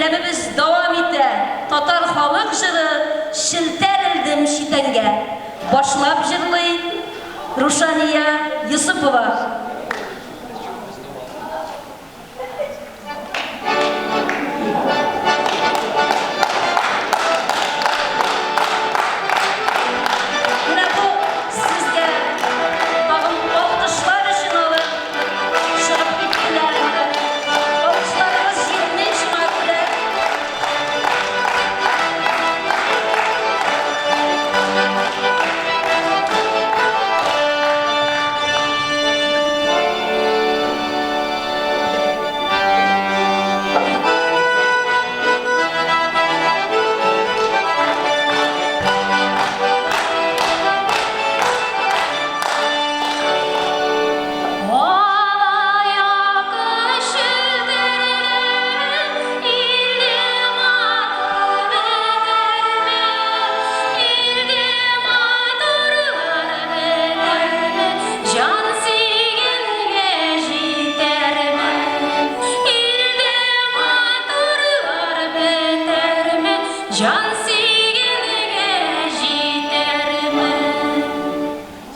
Бәйрәмебез дәвам итә. Татар халык җыры Челтәр элдем читәнгә. Башлап җырлый Рушания Йосыпова. Менә бу сезгә тагын алкышлар өчен алып чыгып киттеләр. Алкышларыгыз җитми, шуңа күрә. Җан сөйгәнгә җитәрме?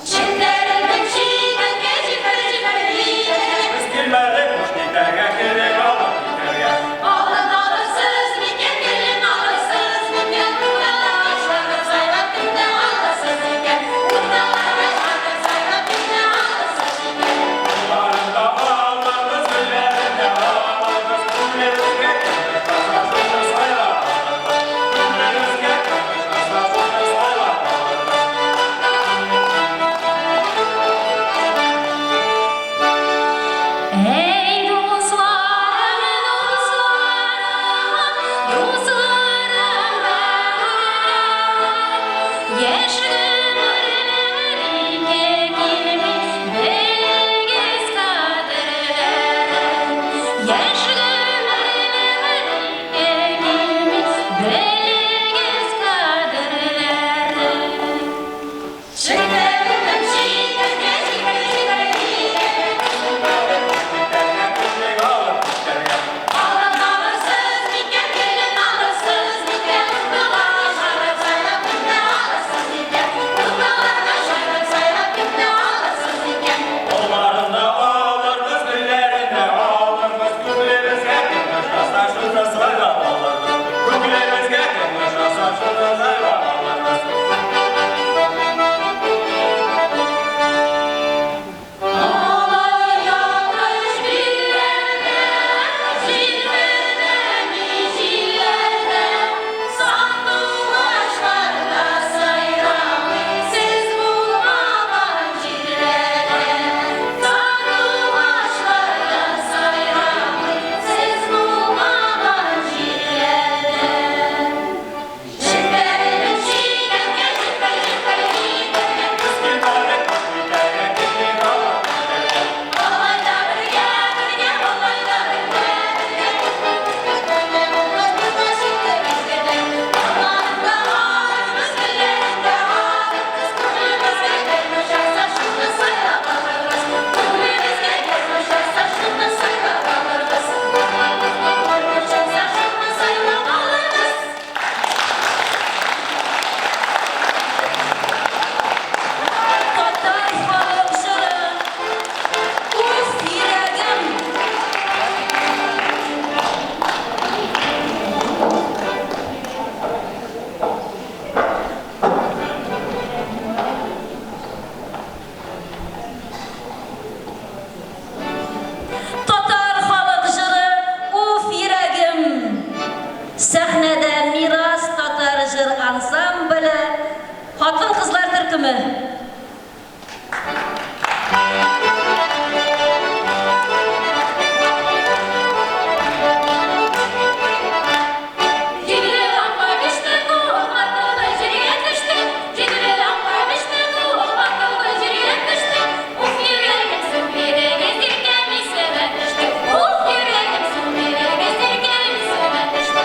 Челтәрелдем читәнгә, җилпер, җилпер итәргә. Без килмәдек буш китәргә, килдек алып китәргә. Алтын алырсыз микән, килен алырсыз микән? Урталарга чыгып сайрап кемне алырсыз икән? Урталарга чыгып сайрап кемне алырсыз икән? Кулларында алырбыз, гөлләрендә алырбыз, күңелебезгә кем ошаса, шуны сайлап алырбыз. Күңелебезгә кем ошаса, шуны сайлап алырбыз. Әй, дусларым, дусларым, дусларым, яшь гомерләр ике килми, белегез кадерләрен. Яшь гомерләр ике килми, белегез кадерләрен. Челтәрелдем читәнгә, җилпер, җилпер итәргә. Без килмәдек буш китәргә, килдек алып китәргә. Алтын алырсыз микән, килен алырсыз микән? Урталарга чыгып сайлап кемне алырсыз икән? Урталарга чыгып сайлап кемне алырсыз икән? Кулларында алырбыз, гөлләрендә алырбыз, күңелебезгә кем ошаса, шуны сайлап алырбыз. Күңелебезгә кем ошаса, шуны сайлап алырбыз. Алай якыш билләрдә, җилфердәми җилләрдә, сандугачлар да сайрамый сез булмаган җирләрдә. Сандугачлар да сайрамый сез булмаган җирләрдә. Челтәрелдем читәнгә, җилпер, җилпер итәргә. Без килмәдек буш китәргә, килдек алып китәргә. Алай да бергә, бергә, алай да бергә, бергә. Кулларында алырбыз, гөлләрендә алырбыз, күңелебезгә кем ошаса, шуны сайлап алырбыз. Күңелебезгә кем ошаса, шуны сайлап алырбыз. Кем ошаса, шуны сайлап алырбыз. Татар халык җыры Уф, йөрәгем. Татар халык җыры Уф, йөрәгем. Сәхнәдә Мирас татар җыр ансамбле, хатын-кызлар төркеме. Җиделе лампа пеште, куык ватылды, җиргә төште. Җиделе лампа пеште, куык ватылды, җиргә төште. Уф, йөрәгем, су бирегез, иркәм исемә төште. Уф, йөрәгем, су бирегез, иркәм исемә төште.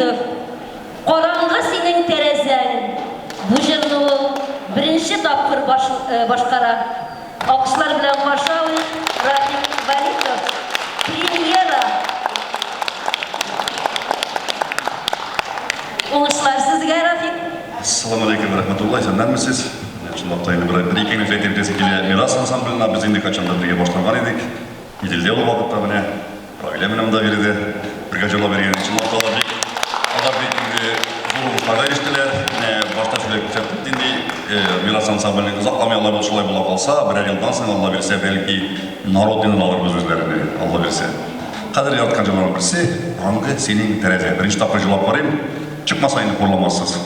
Вәлитов, Караңгы синең тәрәзәң. Бу җырны ул беренче тапкыр баш, башкара. Алкышлар белән каршы алыйк Рафик Вәлитов. Премьера! Уңышлар сезгә, Рафик! Ассаламу алейкум вә рәхмәтуллаһ, исәннәрмесез? Менә чынлап та инде бер бер ике минут әйтеп үтәсе килә. Мирас ансамбленә без инде кайчандыр бергә башланган идек. Иделдә ул вакытта менә Равилә менә монда биредә бергә җырлап йөргән идек. Чынлап та алар бик алар бик инде зур уңышларга ирештеләр. Менә башта шулай күрсәттек инде Мирас ансамбленең озакламый алар бу шулай була калса, берәр елдан соң Алла бирсә, бәлки народныйны да алырбыз үзләренә, Алла бирсә. Хәзер яраткан җырларым берсе, Караңгы синең тәрәзә. Беренче тапкыр җырлап карыйм, чыкмаса инде хурламассыз.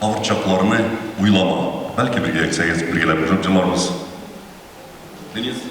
Авыр чакларны уйлама. Бәлки бергә әйтсәгез, бергәләп җыр җырларбыз. Денис.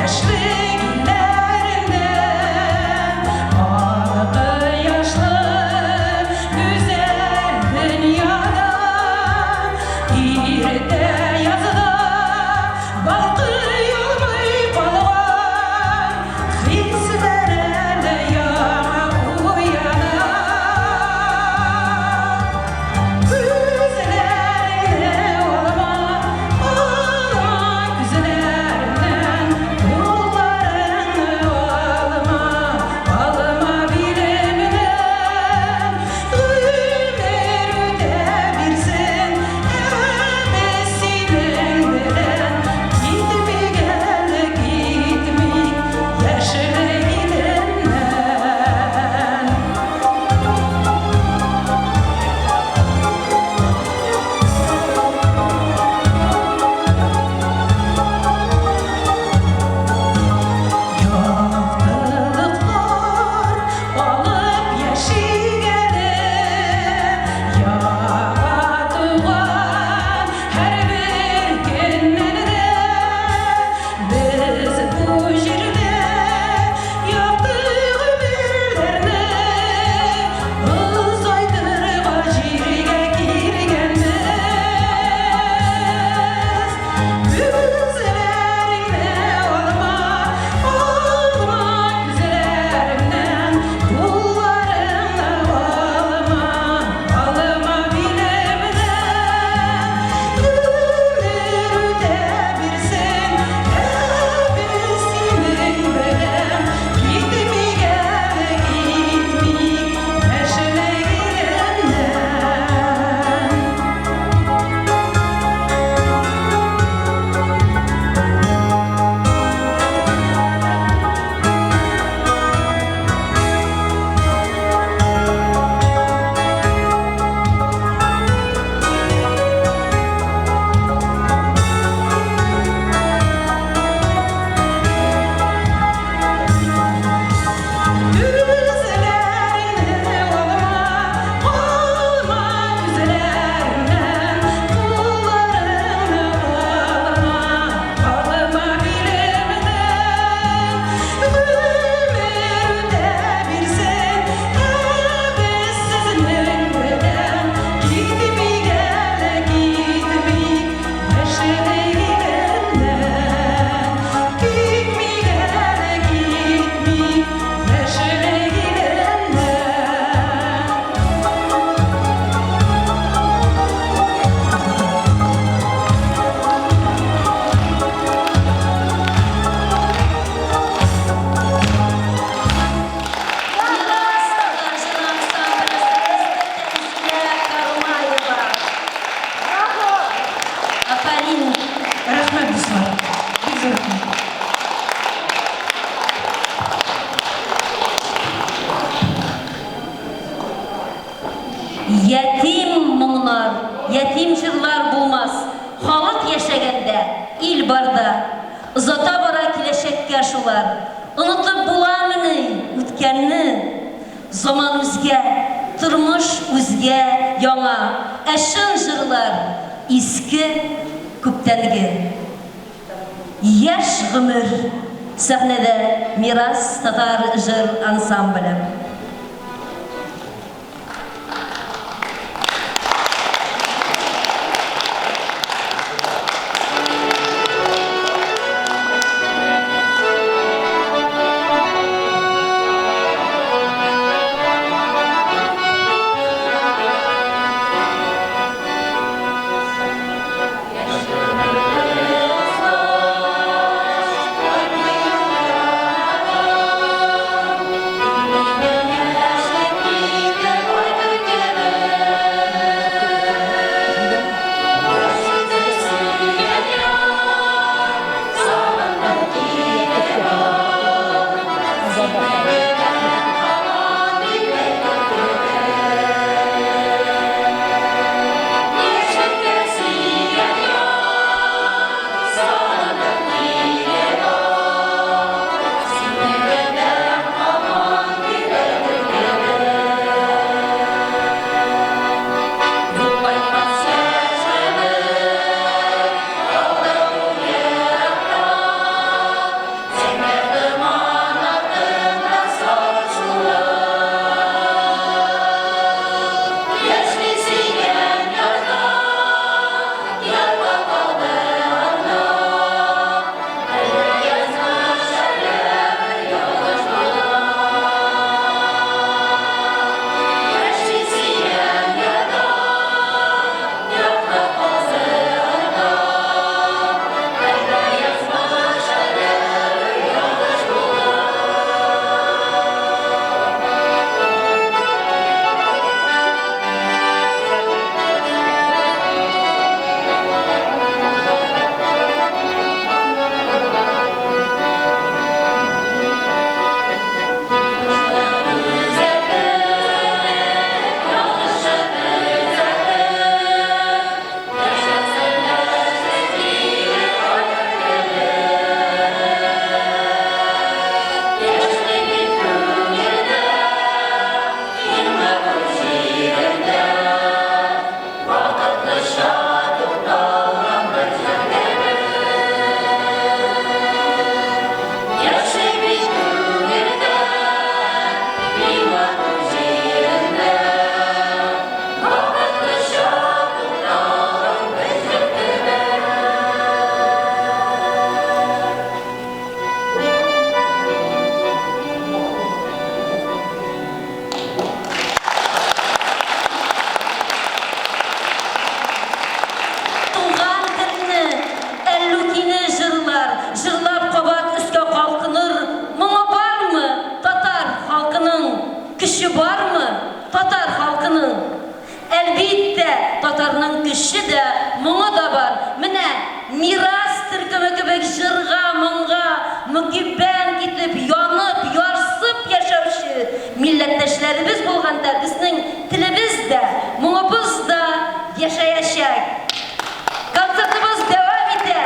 Яшьлек илләрендә Ак кояшлы гүзәл дөньяда Иртә язда балкый алмый калган Хисләр әле яңа уяна. Күзләреңне алма, алма күзләреңнән, Кулларыңны алма, алма билемнән. Гомер үтә бирсен, ә без синең белән Китмик әле, китмик яшьлек иленнән. Яктылыклар алып яшик әле, Яңа туган һәрбер көннән дә. Без бу җирдә якты гомерләрне Озайтырга җиргә килгәнбез. Күзләреңне алма, алма күзләреңнән, Кулларыңны алма, алма билемнән. Гомер үтә бирсен, ә без синең белән Китмик әле, китмик яшьлек иленнән. Күзләреңне алма, алма күзләреңнән, Кулларыңны алма, алма билемнән. Гомер үтә бирсен, ә без сезнең белән Китмик әле, китмик яшьлек иленнән. Китмик әле, китмик яшьлек иленнән. Мирас татар җыр ансамбле солисты Тәнзилә Кармаева. Афәрин! Рәхмәт, дуслар. Бик зур рәхмәт. Ятим моңнар, ятим җырлар булмас. Халык яшәгәндә, ил барда. Озата бара киләчәккә шулар. Онытып буламыни үткәнне? Заман үзгә, тормыш үзгә, яңа. Ә чын җырлар иске, күптәнге. Яшь гомер сәхнәдә Мирас татар җыр ансамбле. Яшь Яшьләребез булганда безнең телебез дә, моңыбыз да яшәячәк. Концертыбыз дәвам итә.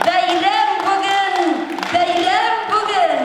Бәйрәм бүген, бәйрәм бүген!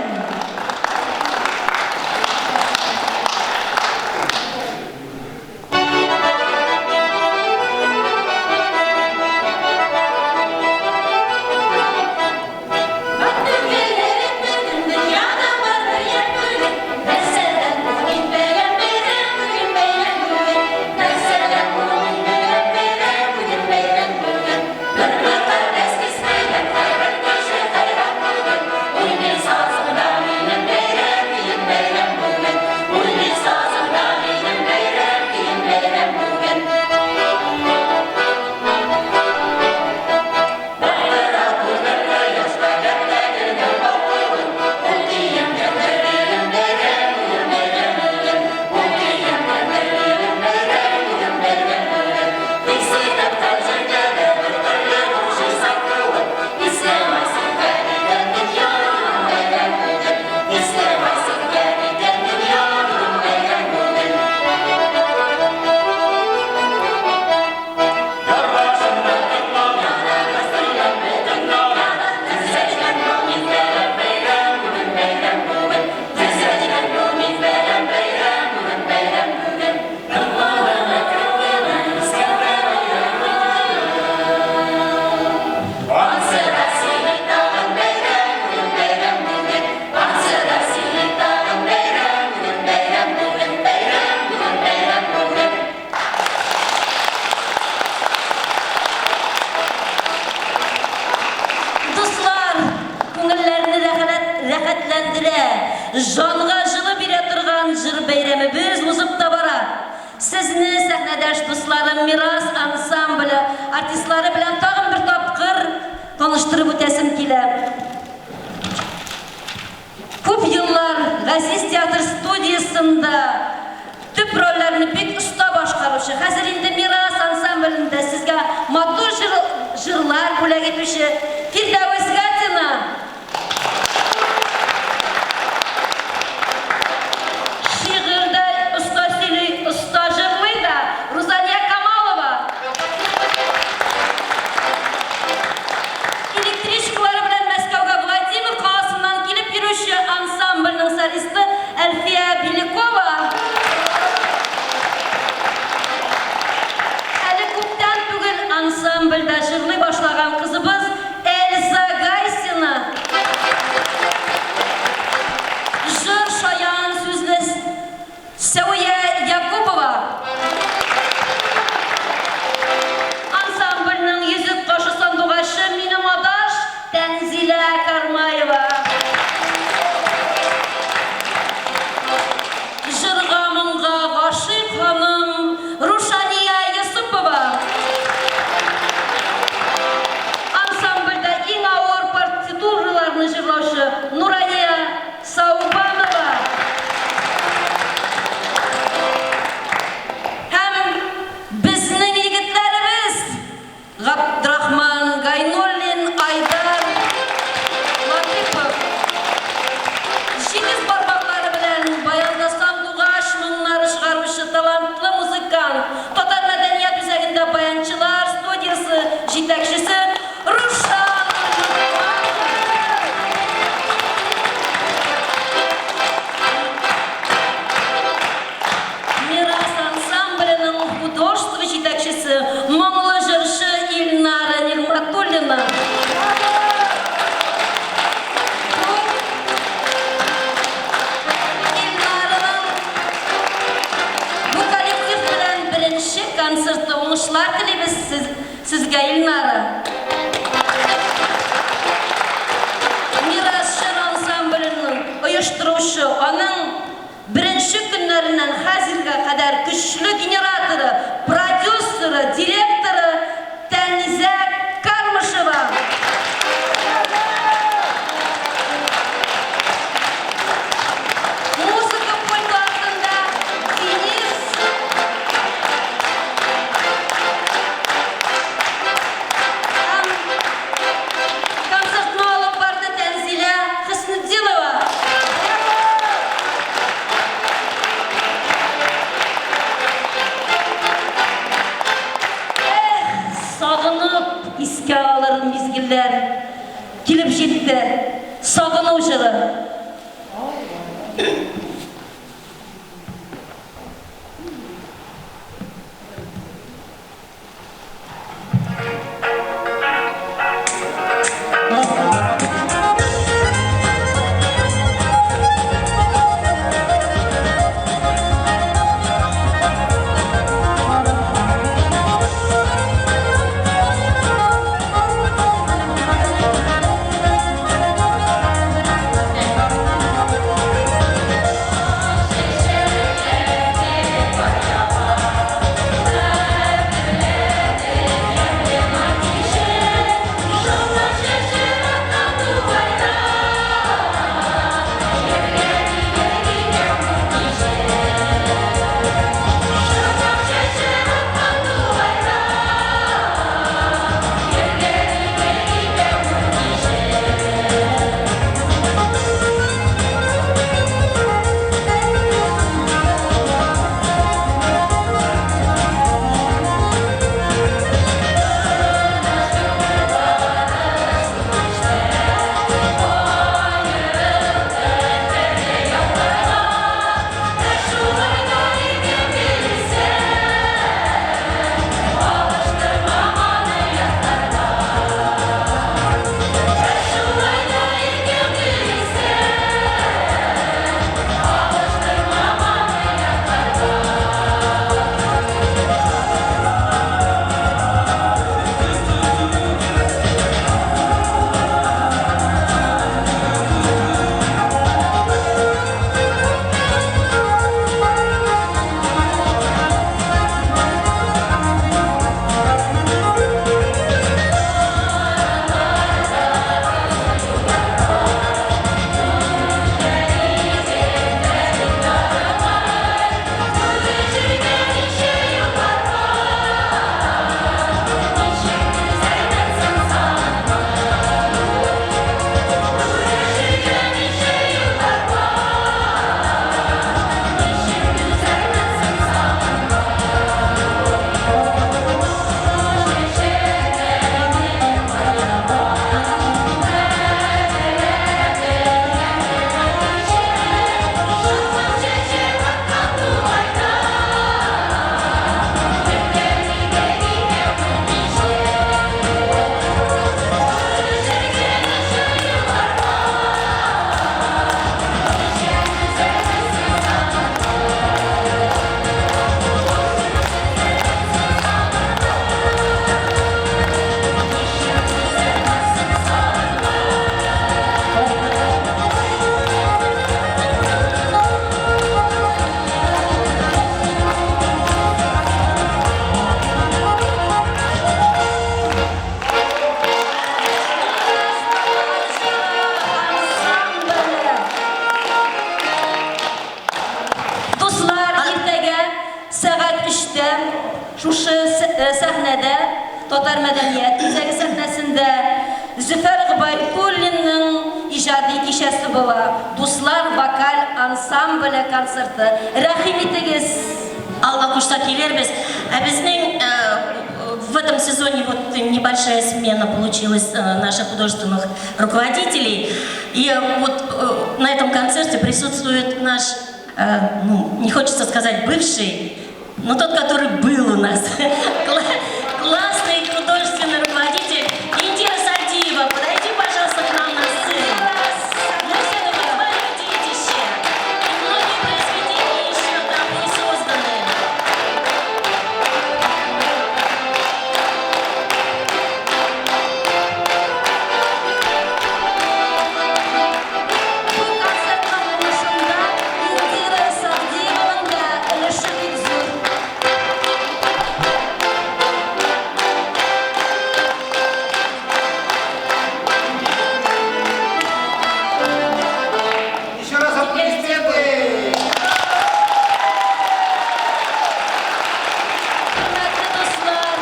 Дуслар, күңелләрне рәхәтләндерә, җанга җылы бирә торган җыр бәйрәмебез узып та бара. Сезне сәхнәдәш дусларым Мирас ансамбле артистлары белән тагын бер тапкыр таныштырып үтәсем килә. Күп еллар Газиз театр студиясендә төп рольләрне бик оста башкаручы, хәзер инде Мирас ансамблендә сезгә матур җырлар бүләк итүче Фирдәвес Гатина. Шигырь дә оста сөйли, оста җырлый да Рузалия Камалова. Электричкалары белән Мәскәүгә Владимир каласыннан килеп йөрүче ансамбльнең солисты Әлфия Белякова. Әле күптән түгел ансамбльдә җырлый башлаган кызыбыз Эльза Гайсина. Җыр шаян сүзле Сәвия Якупова. Ансамбльнең йөзек кашы сандугачы минем адаш Тәнзилә Кармаева. Җырга-моңга гашыйк ханым Рушания Йосыпова. Ансамбльдә иң авыр партитураларны җырлаучы Нурания Саубанова. Һәм безнең егетләребез Габдрахман Гайнуллин, Айдар Латыйпов җитез бармаклары белән баянда сандугач моңнары чыгаручы талантлы музыкант, Татар мәдәният үзәгендә баянчылар студиясе җитәкчесе Рушан Нурмөхәммәтов. Мирас ансамбленең художество җитәкчесе, моңлы җырчы Илнара Нигъмәтуллина. Бу Илнараның бу коллектив белән беренче концерты. Уңышлар телибез сезгә, Илнара. Мирас җыр ансамбленең оештыручы, аның беренче көннәреннән хәзергә кадәр көчле генераторы, продюсеры, директоры Тәнзә Кармышева. Музыка пульты артында Денис һәм концертны алып барды Тәнзилә Хөснетдинова. Һәм шушы сәхнәдә, Татар мәдәният үзәге сәхнәсендә Зөфәр Гобәйдуллинның иҗади кичәсе була, Дуслар вокаль ансамбле концерты. Рәхим итегез! Алла кушса килербез. Ә безнең в этом сезоне вот небольшая смена получилась наших художественных руководителей. И вот на этом концерте присутствует наш, ну, не хочется сказать бывший, но тот, который был у нас. Классный художественный руководитель Индира Сагдиева. Подойди, пожалуйста, к нам на сцену. Ну, все-таки твое детище. И многие произведения еще там не созданы. Бу концертның уңышында Индира Сагдиеваның да өлеше бик зур. Еще раз аплодисменты! Хөрмәтле дуслар,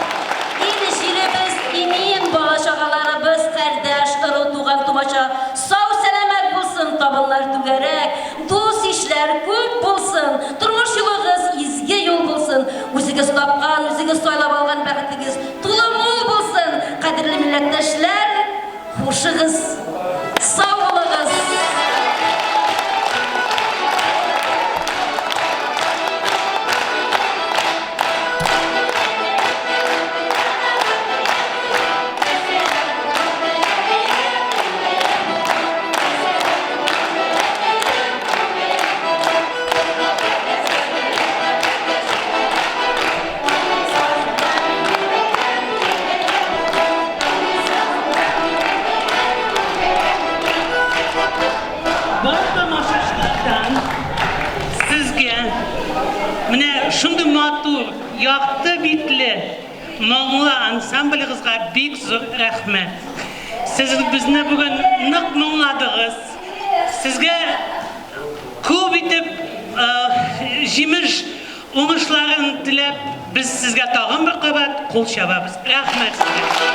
ил җиребез имин, бала-чагаларыбыз, кардәш, ыру, туган-тумача сау-сәламәт булсын, табыннар түгәрәк, дус-ишләр күп булсын, тормыш юлыгыз изге юл булсын, үзегез тапкан, үзегез сайлап алган бәхетегез тулы мул булсын, кадерле милләттәшләр, хушыгыз, сау булыгыз! Бар тамашачылардан сезгә менә шундый матур, якты битле, моңлы ансамблегызга бик зур рәхмәт. Сез безне бүген нык моңладыгыз. Сезгә күп итеп җимеш уңышларын теләп, без сезгә тагын бер кабат кул чабабыз. Рәхмәт сезгә.